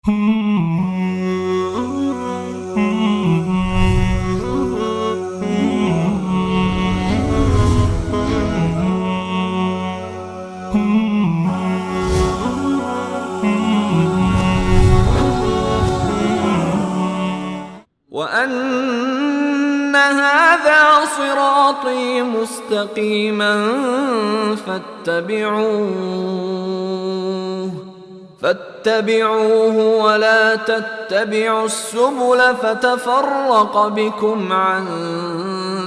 وأن هذا صراطي مستقيما فاتبعوه ولا تتبعوا السبل فتفرق بكم عن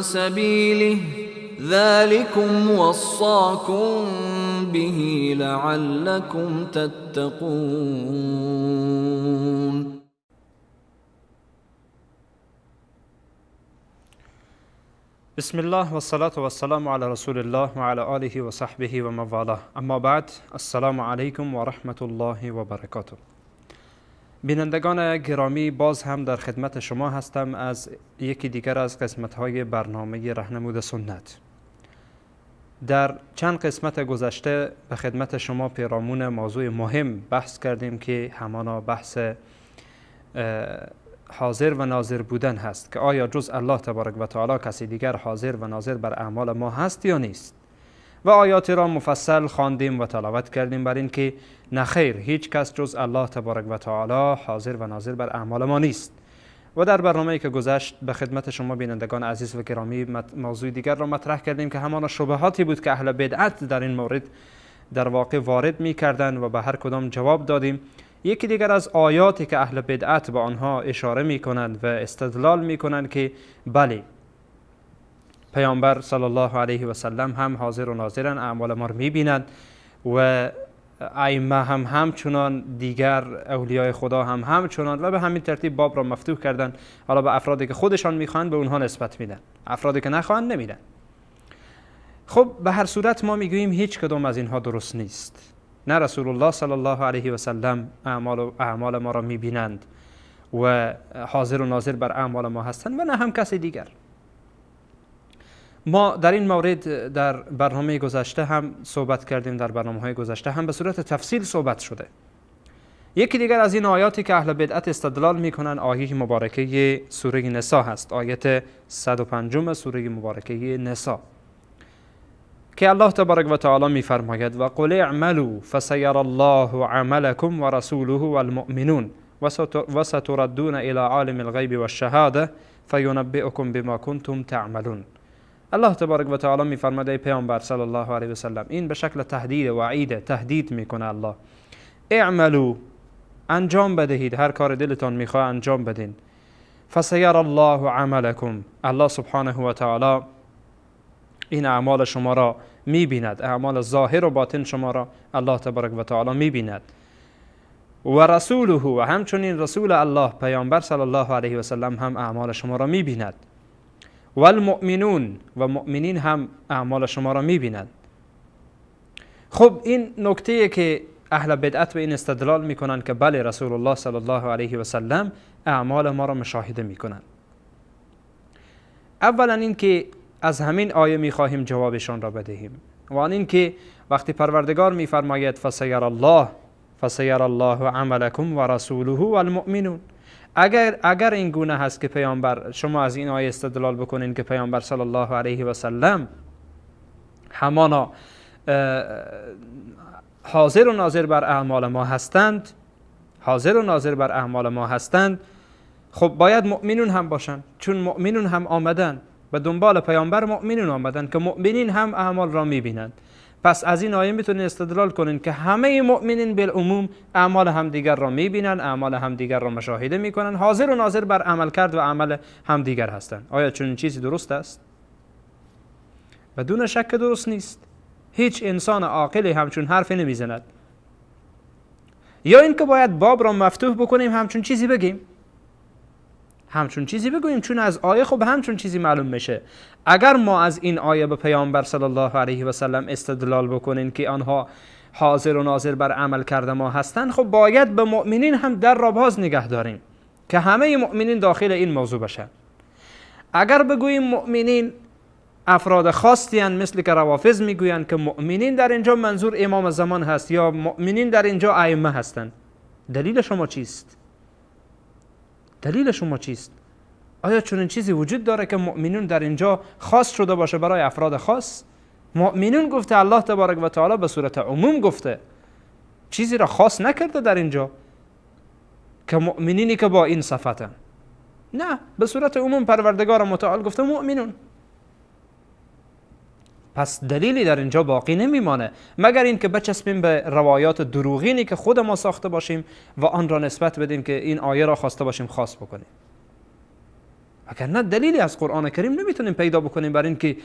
سبيله ذلكم وصاكم به لعلكم تتقون. بسم الله والصلاة والسلام على رسول الله وعلى آله وصحبه و موالاه. اما بعد، السلام علیکم و رحمت الله و برکاته. بینندگان گرامی، باز هم در خدمت شما هستم از یکی دیگر از قسمت‌های برنامه رهنمود سنت. در چند قسمت گذشته به خدمت شما پیرامون موضوع مهم بحث کردیم که همانا بحث حاضر و ناظر بودن هست که آیا جز الله تبارک و تعالی کسی دیگر حاضر و ناظر بر اعمال ما هست یا نیست، و آیات را مفصل خواندیم و تلاوت کردیم بر این که نخیر، هیچ کس جز الله تبارک و تعالی حاضر و ناظر بر اعمال ما نیست. و در برنامه‌ای که گذشت به خدمت شما بینندگان عزیز و گرامی موضوع دیگر را مطرح کردیم که همان شبهاتی بود که اهل بدعت در این مورد در واقع وارد می‌کردند و به هر کدام جواب دادیم. یکی دیگر از آیاتی که اهل بدعت به آنها اشاره می کنند و استدلال می کنند که بله، پیامبر صلی الله علیه و سلم هم حاضر و ناظرن، اعمال ما رو می بینند و ائمه هم همچنان، دیگر اولیای خدا هم همچنان، و به همین ترتیب باب را مفتوح کردن. حالا به افرادی که خودشان میخوان به اونها نسبت میدن، افرادی که نخوان نمیدن. خب به هر صورت ما میگوییم هیچ کدام از اینها درست نیست. نه رسول الله صلی الله علیه و سلم اعمال ما را میبینند و حاضر و ناظر بر اعمال ما هستند و نه هم کسی دیگر. ما در این مورد در برنامه گذشته هم صحبت کردیم، در برنامه‌های گذشته هم به صورت تفصیل صحبت شده. یکی دیگر از این آیاتی که اهل بدعت استدلال میکنن آیه مبارکه سوره نساء هست، آیت 105 سوره مبارکه نساء که الله تبارک و تعالی میفرماید و قل اعملوا فسیر الله عملكم ورسوله والمؤمنون وستردون الى عالم الغیب والشهاده فینبئکم بما کنتم تعملون. الله تبارک و تعالی میفرماید ای پیامبر صلی الله علیه و سلم، این به شکل تهدید و وعید تهدید میکنه الله. اعملوا، انجام بدهید، هر کار دلتان میخواد انجام بدین. فسیر الله عملكم، الله سبحانه و تعالی این اعمال شما را میبیند، اعمال ظاهر و باطن شما را الله تبارک و تعالی میبیند. و رسوله، و همچنین رسول الله پیامبر صلی الله علیه و سلم هم اعمال شما را میبیند. و المؤمنون، و مؤمنین هم اعمال شما را میبینند. خب این نکته که اهل بدعت به این استدلال میکنند که بله رسول الله صلی الله علیه و سلم اعمال ما را مشاهده میکنند. اولا این که از همین آیه میخواهیم جوابشان را بدهیم، و آن این که وقتی پروردگار میفرماید فسیر الله عملکم و رسوله والمؤمنون، اگر این گونه هست که پیامبر، شما از این آیه استدلال بکنین که پیامبر صلی الله علیه و سلم همانا حاضر و ناظر بر اعمال ما هستند، حاضر و ناظر بر اعمال ما هستند، خب باید مؤمنون هم باشند، چون مؤمنون هم آمدن به دنبال پیامبر، مؤمنون آمدن که مؤمنین هم اعمال را میبینند. پس از این آیه میتونین استدلال کنین که همه مؤمنین بالعموم اعمال همدیگر را میبینن، اعمال همدیگر را مشاهده میکنن، حاضر و ناظر بر عمل کرد و عمل همدیگر هستند. آیا چنین چیزی درست است؟ بدون شک درست نیست. هیچ انسان عاقلی همچون حرفی نمیزند. یا اینکه باید باب را مفتوح بکنیم، همچون چیزی بگیم، همچون چیزی بگوییم، چون از آیه خب همچون چیزی معلوم میشه. اگر ما از این آیه به پیامبر صلی الله علیه و سلم استدلال بکنیم که آنها حاضر و ناظر بر عمل کرده ما هستند، خب باید به مؤمنین هم در را باز نگه داریم که همه مؤمنین داخل این موضوع بشن. اگر بگوییم مؤمنین افراد خاصی هستند، مثل که روافض میگویند که مؤمنین در اینجا منظور امام زمان هست یا مؤمنین در اینجا ائمه هستند، دلیل شما چیست؟ دلیل شما چیست؟ آیا چنین چیزی وجود داره که مؤمنون در اینجا خاص شده باشه برای افراد خاص؟ مؤمنون گفته الله تبارک و تعالی به صورت عموم گفته، چیزی را خاص نکرده در اینجا که مؤمنینی که با این صفتن. نه، به صورت عموم پروردگار متعال گفته مؤمنون. پس دلیلی در اینجا باقی نمیمانه مگر اینکه بچسبیم به روایات دروغینی که خود ما ساخته باشیم و آن را نسبت بدیم که این آیه را خواسته باشیم خاص بکنیم. اگر نه دلیلی از قرآن کریم نمیتونیم پیدا بکنیم بر اینکه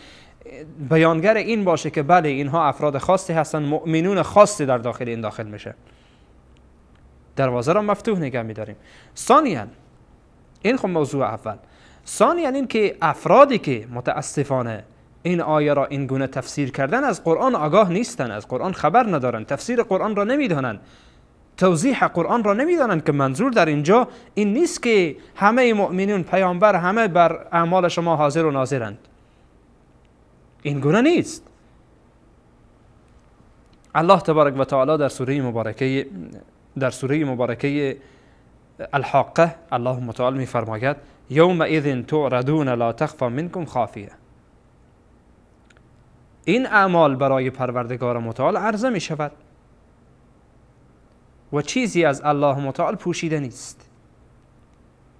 بیانگر این باشه که بله اینها افراد خاصی هستن، مؤمنون خاصی در داخل این داخل میشه. دروازه را مفتوح نگه میداریم. ثانیا این خب موضوع اول. ثانیا این که افرادی که متاسفانه این آیه را این گونه تفسیر کردن از قرآن آگاه نیستن، از قرآن خبر ندارن، تفسیر قرآن را نمیدانن، توضیح قرآن را نمیدانند که منظور در اینجا این نیست که همه مؤمنین پیامبر همه بر اعمال شما حاضر و ناظرند. این گونه نیست. الله تبارک و تعالی در سوره مبارکه الحاقه الله متعال میفرماید یومئذ تعرضون لا تخفى منکم خافیه. این اعمال برای پروردگار متعال عرضه می شود و چیزی از الله متعال پوشیده نیست.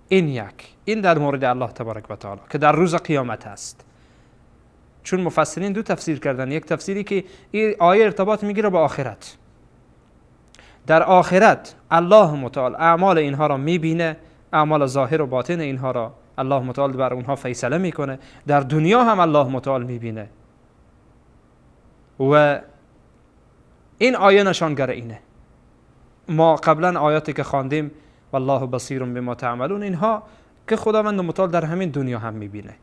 این یک، این در مورد الله تبارک و تعالی که در روز قیامت است. چون مفسرین دو تفسیر کردن، یک تفسیری که این آیه ارتباط میگیره با آخرت. در آخرت الله متعال اعمال اینها را میبینه، اعمال ظاهر و باطن اینها را الله متعال بر اونها فیصله میکنه. در دنیا هم الله متعال میبینه و این آیه نشانگر اینه. ما قبلا آیاتی که خواندیم والله بصیر بما تعملون، اینها که خداوند متعال در همین دنیا هم میبینه.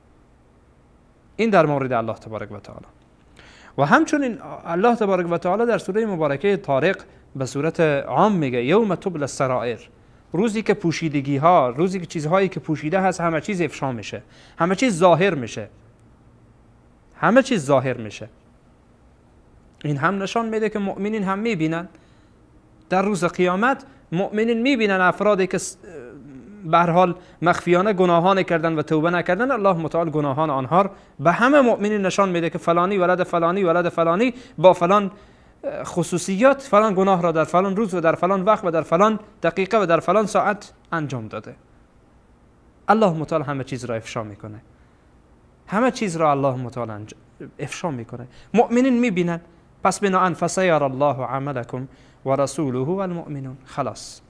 این در مورد الله تبارک و تعالی. و همچنین الله تبارک و تعالی در سوره مبارکه طارق به صورت عام میگه یوم تبل السرائر، روزی که پوشیدگی ها، روزی که چیزهایی که پوشیده هست همه چیز افشا میشه، همه چیز ظاهر میشه، همه چیز ظاهر میشه. این هم نشان میده که مؤمنین هم میبینن در روز قیامت. مؤمنین میبینن افرادی که به هر حال مخفیانه گناهان کردن و توبه نکردن، الله متعال گناهان آنها به همه مؤمنین نشان میده که فلانی ولد فلانی ولد فلانی با فلان خصوصیات فلان گناه را در فلان روز و در فلان وقت و در فلان دقیقه و در فلان ساعت انجام داده. الله متعال همه چیز را افشا میکنه، همه چیز را الله متعال افشا میکنه، مؤمنین میبینن. پس بناهن فسیر الله عملکم و رسوله و المؤمنون، خلاص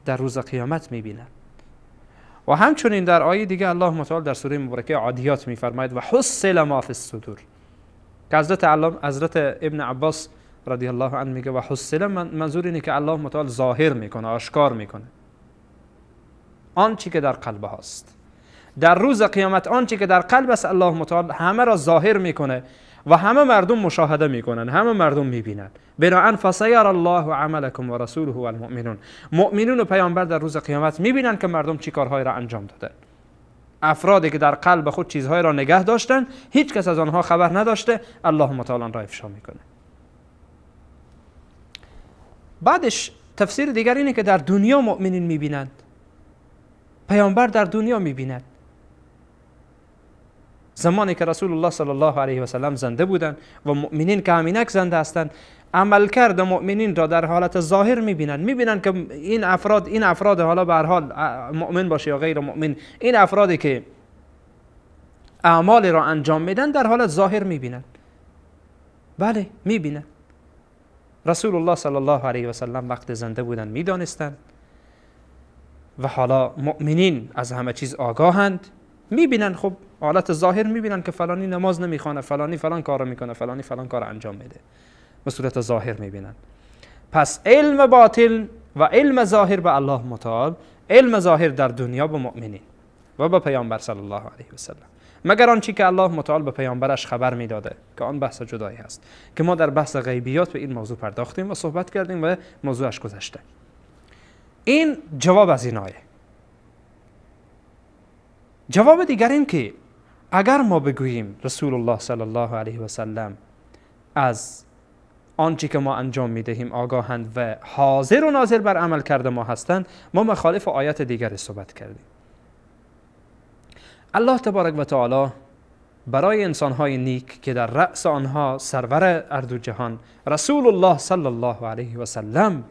در روز قیامت میبینن. و همچنین در آیه دیگه الله متعال در سوره مبارکه عادیات میفرماید و حصل ما فی الصدور، که حضرت ابن عباس رضی الله عنه میگه و حصل منظور اینه که الله متعال ظاهر میکنه، آشکار میکنه آنچه که در قلب هاست. در روز قیامت آنچه که در قلب است الله متعال همه را ظاهر میکنه و همه مردم مشاهده میکنن، همه مردم میبینن. بناهن فسیر الله عملکم و رسوله و المؤمنون، مؤمنون و پیامبر در روز قیامت میبینن که مردم چی کارهایی را انجام دادن. افرادی که در قلب خود چیزهایی را نگه داشتن، هیچ کس از آنها خبر نداشته، الله متعال آن را افشا میکنه. بعدش تفسیر دیگر اینه که در دنیا مؤمنین میبینند، پیامبر در دنیا میبیند. زمانی که رسول الله صلی الله علیه و سلم زنده بودند و مؤمنین که همینک زنده هستند، عملکرد مؤمنین را در حالت ظاهر میبینند. میبینند که این افراد حالا به هر حال مؤمن باشه یا غیر مؤمن، این افرادی که اعمال را انجام میدن در حالت ظاهر میبینند. بله میبینند. رسول الله صلی الله علیه و سلم وقت زنده بودن میدانستند و حالا مؤمنین از همه چیز آگاهند، میبینن. خب حالت ظاهر میبینن که فلانی نماز نمیخوانه، فلانی فلان کار میکنه، فلانی فلان کار انجام میده، به صورت ظاهر میبینن. پس علم باطل و علم ظاهر به الله متعال، علم ظاهر در دنیا به مؤمنین و به پیامبر صلی الله علیه و سلم، مگر آنچه که الله متعال به پیامبرش خبر میداده که آن بحث جدایی هست که ما در بحث غیبیات به این موضوع پرداختیم و صحبت کردیم و موضوعش گذشته. این جواب از این آیه. جواب دیگر این که اگر ما بگوییم رسول الله صلی الله علیه و سلم از آنچه که ما انجام میدهیم آگاهند و حاضر و ناظر بر عمل کرده ما هستند، ما مخالف آیت دیگر صحبت کردیم. الله تبارک و تعالی برای انسانهای نیک که در رأس آنها سرور ارض و جهان رسول الله صلی الله علیه و سلم،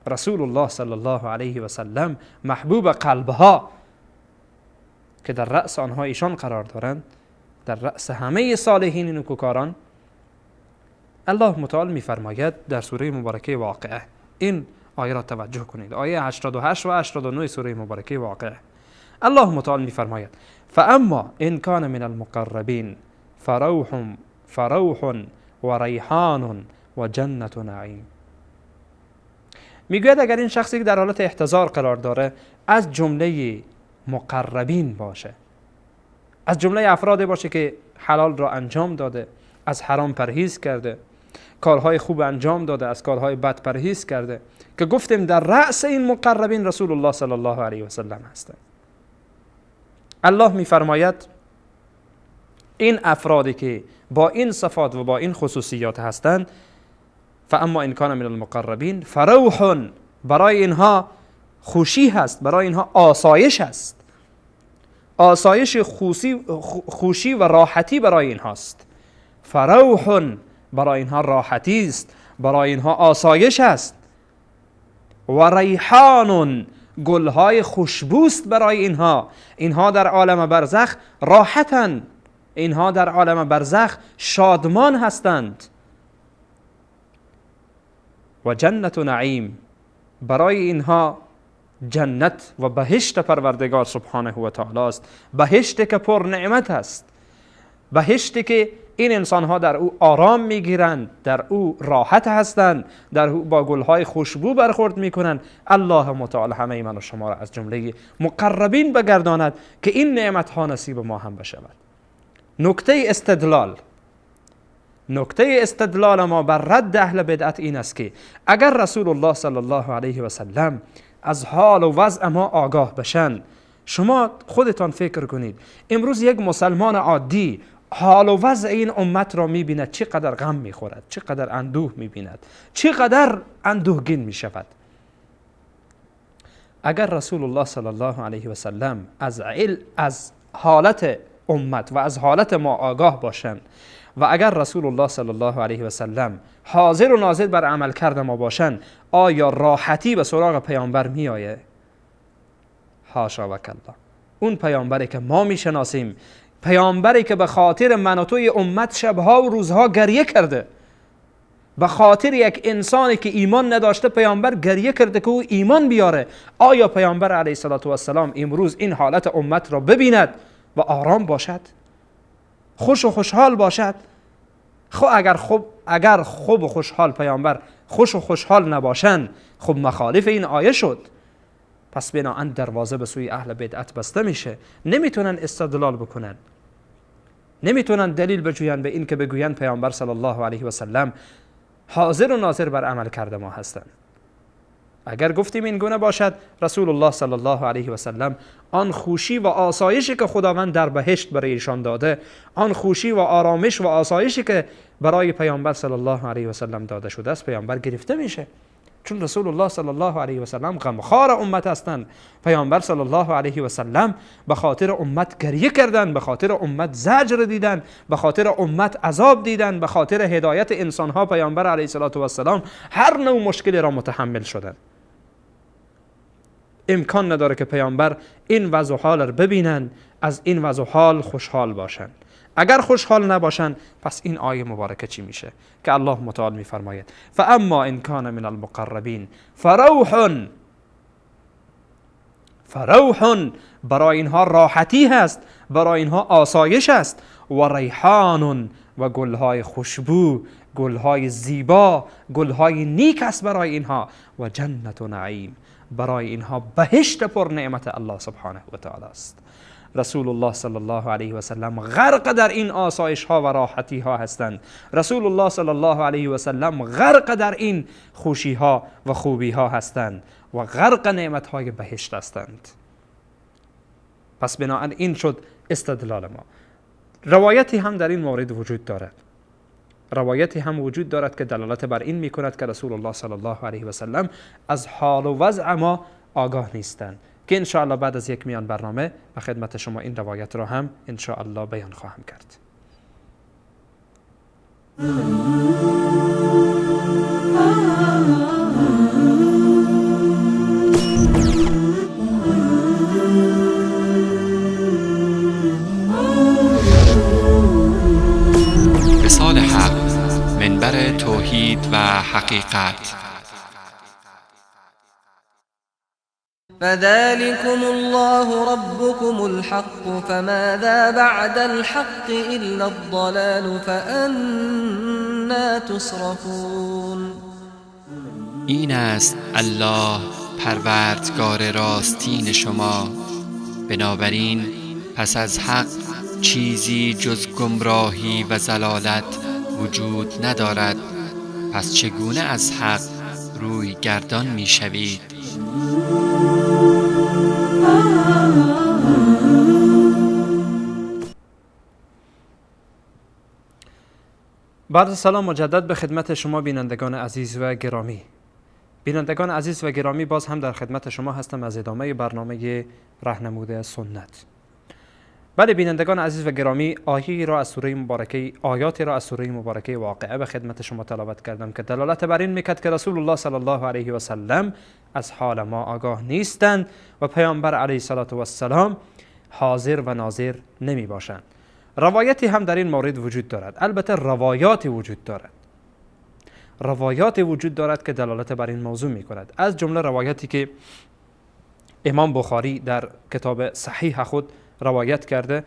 رسول الله صلی الله علیه و سلم محبوب قلبها که در رأس آنها ایشان قرار دارند، در رأس همه صالحین نیکوکاران، الله متعال میفرماید در سوره مبارکه واقعه، این آیه را توجه کنید، آیه 88 و 89 سوره مبارکه واقعه، الله متعال میفرماید فاما ان کان من المقربین فروح و ریحان و جنت نعیم. میگوید اگر این شخصی که در حالت احتضار قرار داره از جمله مقربین باشه، از جمله افرادی باشه که حلال را انجام داده، از حرام پرهیز کرده، کارهای خوب انجام داده، از کارهای بد پرهیز کرده، که گفتیم در رأس این مقربین رسول الله صلی الله علیه و سلم هستند. الله میفرماید این افرادی که با این صفات و با این خصوصیات هستند، فاما ان کان من المقربین فروح، برای اینها خوشی هست، برای اینها آسایش هست، آسایش خوشی و راحتی برای اینهاست. فروح برای اینها راحتی است، برای اینها آسایش است. و ریحان گلهای خوشبوست برای اینها، اینها در عالم برزخ راحتند، اینها در عالم برزخ شادمان هستند. و جنت نعیم برای اینها جنت و بهشت پروردگار سبحانه و تعالی است، بهشت که پر نعمت است، بهشتی که این انسان ها در او آرام میگیرند، در او راحت هستند، در او با گلهای خوشبو برخورد میکنند. الله متعال همه من و شما را از جمله مقربین بگرداند که این نعمت ها نصیب ما هم بشود. نکته استدلال ما بر رد اهل بدعت این است که اگر رسول الله صلی الله علیه و سلم از حال و وضع ما آگاه بشن، شما خودتان فکر کنید امروز یک مسلمان عادی حال و وضع این امت را میبیند، چقدر غم میخورد، چقدر اندوه میبیند، چقدر اندوهگین میشود. اگر رسول الله صلی الله علیه و سلم از حالت امت و از حالت ما آگاه باشند و اگر رسول الله صلی الله علیه و سلم حاضر و ناظر بر عمل کرد ما باشند، آیا راحتی به سراغ پیامبر میآید؟ حاشا و کلا. اون پیامبری که ما میشناسیم، پیامبری که به خاطر من و توی امت شبها و روزها گریه کرده، به خاطر یک انسانی که ایمان نداشته پیامبر گریه کرده که او ایمان بیاره، آیا پیامبر علیه السلام امروز این حالت امت را ببیند و آرام باشد، خوش و خوشحال باشد؟ خب اگر خوب و خوشحال پیامبر خوش و خوشحال نباشند، خب مخالف این آیه شد. پس بناهن دروازه به سوی اهل بدعت بسته میشه، نمیتونن استدلال بکنن، نمیتونن دلیل بجوین به این که بگوین پیامبر صلی الله علیه و سلم حاضر و ناظر بر عمل کرده ما هستند. اگر گفتیم این گونه باشد، رسول الله صلی الله علیه و سلم آن خوشی و آسایشی که خداوند در بهشت برای ایشان داده، آن خوشی و آرامش و آسایشی که برای پیامبر صلی الله علیه و سلم داده شده است، پیامبر گرفته میشه. چون رسول الله صلی الله علیه و سلم غمخوار امت هستند. پیامبر صلی الله علیه و سلم به خاطر امت گریه کردند، به خاطر امت زجر دیدند، به خاطر امت عذاب دیدند، به خاطر هدایت انسانها پیامبر علیه السلام هر نوع مشکلی را متحمل شدند. امکان نداره که پیامبر این وضع و حال را ببینند، از این وضع و حال خوشحال باشند. اگر خوشحال نباشند، پس این آیه مبارکه چی میشه که الله متعال میفرماید فاما ان کان من المقربین فروح، برای اینها راحتی هست، برای اینها آسایش است، و ریحان و گلهای خوشبو، گلهای زیبا، گلهای نیک است برای اینها، و جنت و نعیم، برای اینها بهشت پر نعمت الله سبحانه و تعالی است. رسول الله صلی الله علیه و سلم غرق در این آسایش ها و راحتی ها هستند. رسول الله صلی الله علیه و سلم غرق در این خوشی ها و خوبی ها هستند و غرق نعمت های بهشت هستند. پس بناهن این شد استدلال ما. روایتی هم در این مورد وجود دارد. روایتی هم وجود دارد که دلالت بر این میکند که رسول الله صلی الله علیه و سلم از حال و وضع ما آگاه نیستند، که انشاءالله بعد از یک میان برنامه به خدمت شما این روایت را هم انشاءالله بیان خواهم کرد. وصال حق، منبر توحید و حقیقت. فذلكم الله ربكم الحق فماذا بعد الحق إلا الضلال فأنا تصرفون. این است الله پروردگار راستین شما، بنابراین پس از حق چیزی جز گمراهی و ضلالت وجود ندارد، پس چگونه از حق روی گردان می شوید؟ بعد سلام مجدد به خدمت شما بینندگان عزیز و گرامی. بینندگان عزیز و گرامی، باز هم در خدمت شما هستم از ادامه برنامه رهنمود سنت. بله بینندگان عزیز و گرامی، آیه را از سوره مبارکه، آیاتی را از سوره مبارکه واقعه به خدمت شما تلاوت کردم که دلالت بر این میکرد که رسول الله صلی الله علیه و سلم از حال ما آگاه نیستند و پیامبر علیه الصلاة و السلام حاضر و ناظر نمی باشند. روایتی هم در این مورد وجود دارد، البته روایاتی وجود دارد، روایاتی وجود دارد که دلالت بر این موضوع می کند. از جمله روایتی که امام بخاری در کتاب صحیح خود روایت کرده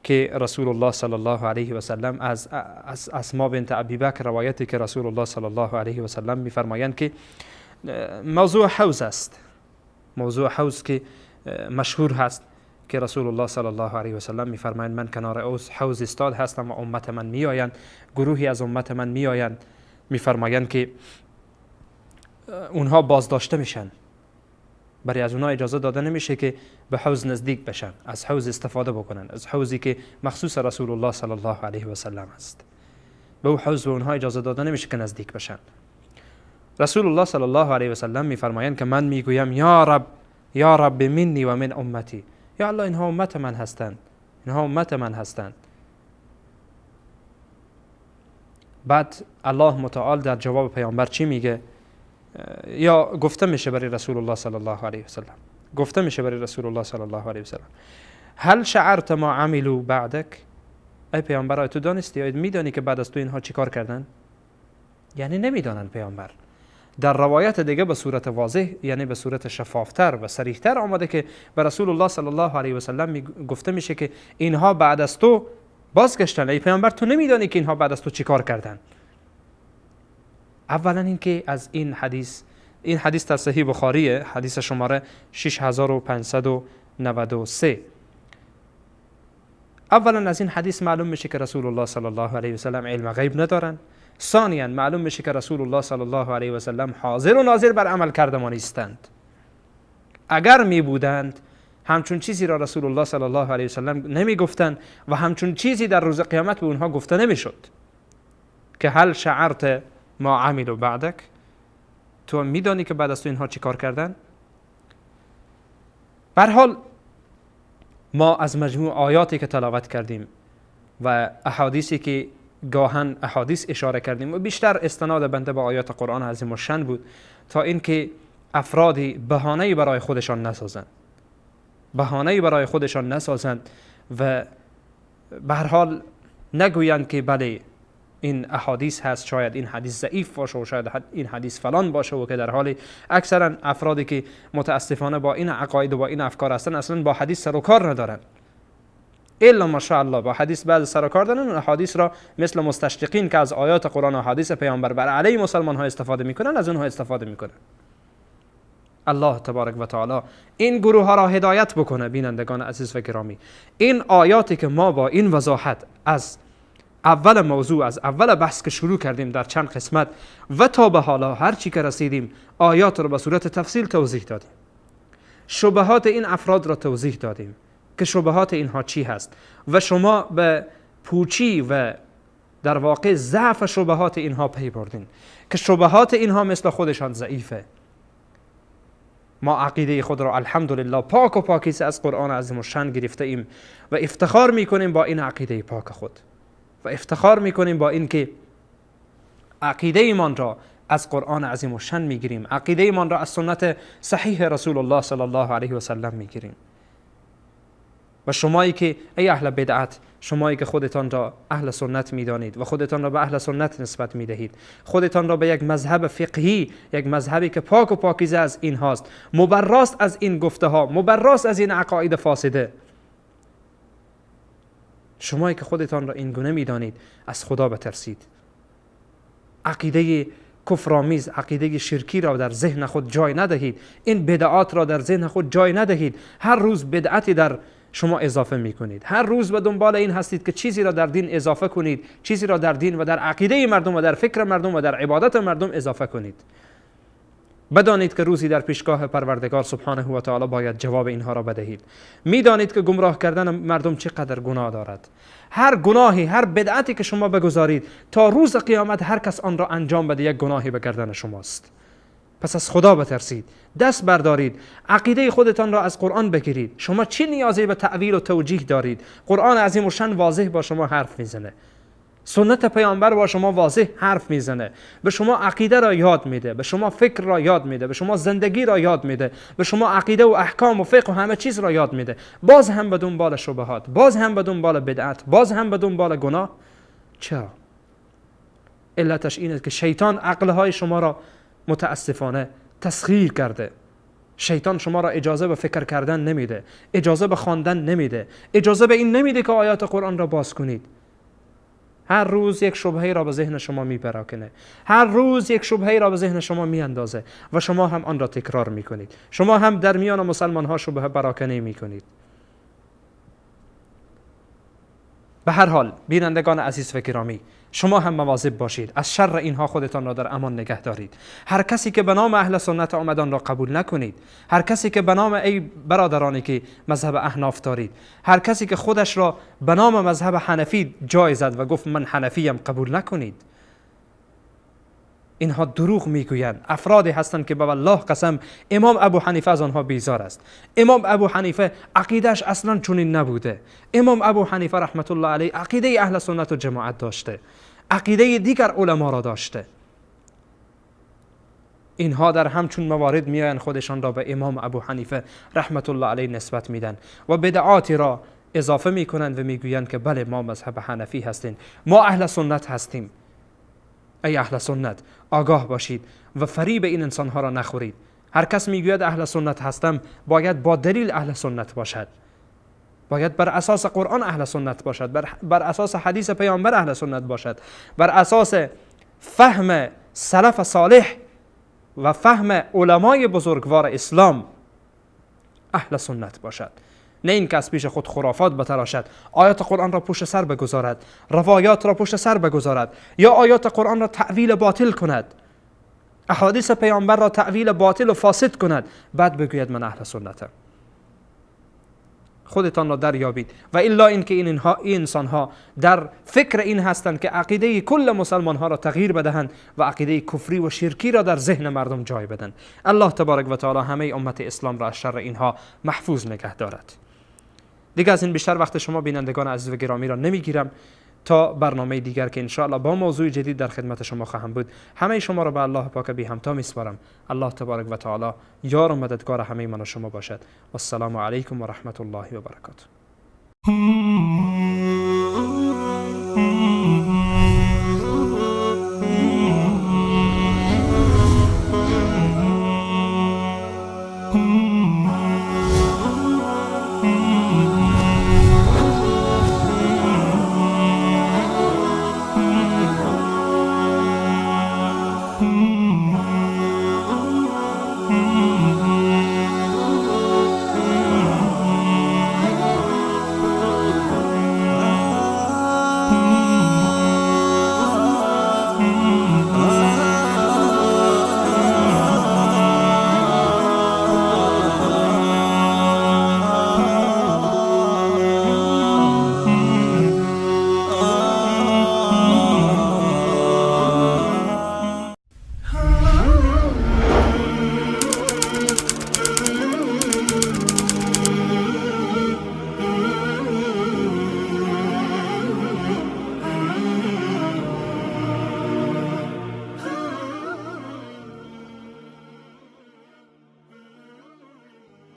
که رسول الله صلی الله علیه و سلم از اسما بنت ابی بکر، روایتی که رسول الله صلی الله علیه و سلم میفرمایند که موضوع حوض است، موضوع حوض که مشهور هست که رسول الله صلی الله علیه و سلم میفرمایند من کنار حوض استاد هستم و امت من میآیند، گروهی از امت من میآیند، میفرمایند که اونها بازداشته میشن، برای از اونها اجازه داده نمیشه که به حوض نزدیک بشن، از حوض استفاده بکنن، از حوضی که مخصوص رسول الله صلی الله علیه و سلم است، به او حوض به اونها اجازه داده نمیشه که نزدیک بشن. رسول الله صلی الله علیه و سلم میفرمایند که من میگویم یا رب، یا رب منی و من امتی، یا الله اینها امت من هستند، اینها امت من هستند. بعد الله متعال در جواب پیامبر چی میگه؟ یا گفته میشه برای رسول الله صلی الله علیه و سلم، گفته میشه برای رسول الله صلی الله علیه و سلم هل شعرت ما عملوا بعدک؟ ای پیامبر، تو دانستی، آیا میدانی که بعد از تو اینها چیکار کردن؟ یعنی نمیدانن پیامبر. در روایت دیگه به صورت واضح، یعنی به صورت شفافتر و صریحتر آمده که به رسول الله صلی الله علیه و سلم گفته میشه که اینها بعد از تو بازگشتن، ای پیامبر تو نمیدانی که اینها بعد از تو چیکار کردن. اولا اینکه از این حدیث، این حدیث در صحیح بخاریه، حدیث شماره 6593. اولا از این حدیث معلوم میشه که رسول الله صلی الله علیه و سلم علم غیب ندارن. ثانیا معلوم میشه که رسول الله صلی الله علیه و سلم حاضر و ناظر بر عمل کرده ما نیستند. اگر می بودند همچون چیزی را رسول الله صلی الله علیه و سلم نمی گفتند و همچون چیزی در روز قیامت به اونها گفته نمیشد که هل شعرت ما عملوا بعدک، تو میدانی که بعد از تو اینها چی کار کردن؟ به هر حال ما از مجموع آیاتی که تلاوت کردیم و احادیثی که گاهن احادیث اشاره کردیم و بیشتر استناد بنده به آیات قرآن عظیم الشأن بود تا اینکه افرادی بهانه‌ای برای خودشان نسازند، بهانه‌ای برای خودشان نسازند و به هر حال نگویند که بله این احادیث هست، شاید این حدیث ضعیف باشه و شاید این حدیث فلان باشه، و که در حال اکثرا افرادی که متاسفانه با این عقاید و با این افکار هستن اصلا با حدیث سر و کار ندارن، الا ماشاءالله با حدیث بعض سر و کار دارن، احادیث را مثل مستشرقین که از آیات قرآن و حدیث پیامبر بر علیه مسلمان ها استفاده میکنن از اونها استفاده میکنن. الله تبارک و تعالی این گروه ها را هدایت بکنه. بینندگان عزیز و گرامی، این آیاتی که ما با این وضاحت از اول موضوع، از اول بحث که شروع کردیم در چند قسمت و تا به حالا هر چی که رسیدیم آیات را به صورت تفصیل توضیح دادیم، شبهات این افراد را توضیح دادیم که شبهات اینها چی هست و شما به پوچی و در واقع ضعف شبهات اینها پی بردین که شبهات اینها مثل خودشان ضعیفه. ما عقیده خود را الحمدلله پاک و پاکیزه از قرآن عظیم الشان گرفته ایم و افتخار میکنیم با این عقیده پاک خود و افتخار میکنیم با اینکه عقیده ایمان را از قرآن عظیم الشان میگیریم، عقیده ایمان را از سنت صحیح رسول الله صلی الله علیه و سلم میگیریم. و شمایی که ای اهل بدعت، شمایی که خودتان را اهل سنت میدانید و خودتان را به اهل سنت نسبت میدهید، خودتان را به یک مذهب فقهی، یک مذهبی که پاک و پاکیزه از این هاست، مبراست از این گفته ها، مبراست از این عقاید فاسده، شمایی که خودتان را این گونه میدانید، از خدا بترسید. عقیده کفرآمیز، عقیده شرکی را در ذهن خود جای ندهید، این بدعات را در ذهن خود جای ندهید. هر روز بدعتی در شما اضافه میکنید، هر روز به دنبال این هستید که چیزی را در دین اضافه کنید، چیزی را در دین و در عقیده مردم و در فکر مردم و در عبادت مردم اضافه کنید. بدانید که روزی در پیشگاه پروردگار سبحانه و تعالی باید جواب اینها را بدهید. میدانید که گمراه کردن مردم چقدر گناه دارد. هر گناهی، هر بدعتی که شما بگذارید تا روز قیامت هر کس آن را انجام بده یک گناهی به گردن شماست. پس از خدا بترسید، دست بردارید، عقیده خودتان را از قرآن بگیرید. شما چه نیازی به تأویل و توجیه دارید؟ قرآن عظیم الشان واضح با شما حرف میزنه، سنت پیامبر با شما واضح حرف میزنه، به شما عقیده را یاد میده، به شما فکر را یاد میده، به شما زندگی را یاد میده، به شما عقیده و احکام و فقه و همه چیز را یاد میده. باز هم به دنبال شبهات، باز هم به دنبال بدعت، باز هم به دنبال گناه. چرا؟ علتش اینه که شیطان عقلهای شما را متاسفانه تسخیر کرده. شیطان شما را اجازه به فکر کردن نمیده، اجازه به خواندن نمیده، اجازه به این نمیده که آیات قرآن را باز کنید. هر روز یک شبهه را به ذهن شما میپراکنه، هر روز یک شبهه را به ذهن شما میاندازه و شما هم آن را تکرار میکنید. شما هم در میان مسلمان ها شبهه پراکنه میکنید. به هر حال بینندگان عزیز و گرامی، شما هم مواظب باشید، از شر اینها خودتان را در امان نگه دارید. هر کسی که به نام اهل سنت آمدان را قبول نکنید، هر کسی که به نام ای برادرانی که مذهب احناف دارید، هر کسی که خودش را به نام مذهب حنفی جای زد و گفت من حنفیم، قبول نکنید. اینها دروغ میگویند. افرادی هستند که به والله قسم امام ابو حنیفه از آنها بیزار است. امام ابو حنیفه عقیدهش اصلا چنین نبوده. امام ابو حنیفه رحمت الله علیه عقیده اهل سنت و جماعت داشته، عقیده دیگر علما را داشته. اینها در همچون موارد میآیند خودشان را به امام ابو حنیفه رحمت الله علیه نسبت میدن و بدعاتی را اضافه میکنند و میگویند که بله ما مذهب حنفی هستیم، ما اهل سنت هستیم. ای اهل سنت آگاه باشید و فریب این انسانها را نخورید. هر کس میگوید اهل سنت هستم باید با دلیل اهل سنت باشد، باید بر اساس قرآن اهل سنت باشد، بر اساس حدیث پیامبر اهل سنت باشد، بر اساس فهم سلف صالح و فهم علمای بزرگوار اسلام اهل سنت باشد. نه این که از پیش خود خرافات بتراشد، آیات قرآن را پشت سر بگذارد، روایات را پشت سر بگذارد، یا آیات قرآن را تأویل باطل کند، احادیث پیامبر را تأویل باطل و فاسد کند، بعد بگوید من اهل سنتم. خودتان را دریابید. و الا اینکه این انسانها در فکر این هستند که عقیده کل مسلمان ها را تغییر بدهند و عقیده کفری و شرکی را در ذهن مردم جای بدن. الله تبارک و تعالی همه امت اسلام را از شر اینها محفوظ نگه دارد. دیگه از این بیشتر وقت شما بینندگان عزیز و گرامی را نمیگیرم تا برنامه دیگر که انشاءالله با موضوع جدید در خدمت شما خواهم بود. همه شما را به الله پاک بی همتا میسپارم. الله تبارک و تعالی یار و مددگار همه من و شما باشد. و السلام علیکم و رحمت الله و برکاته.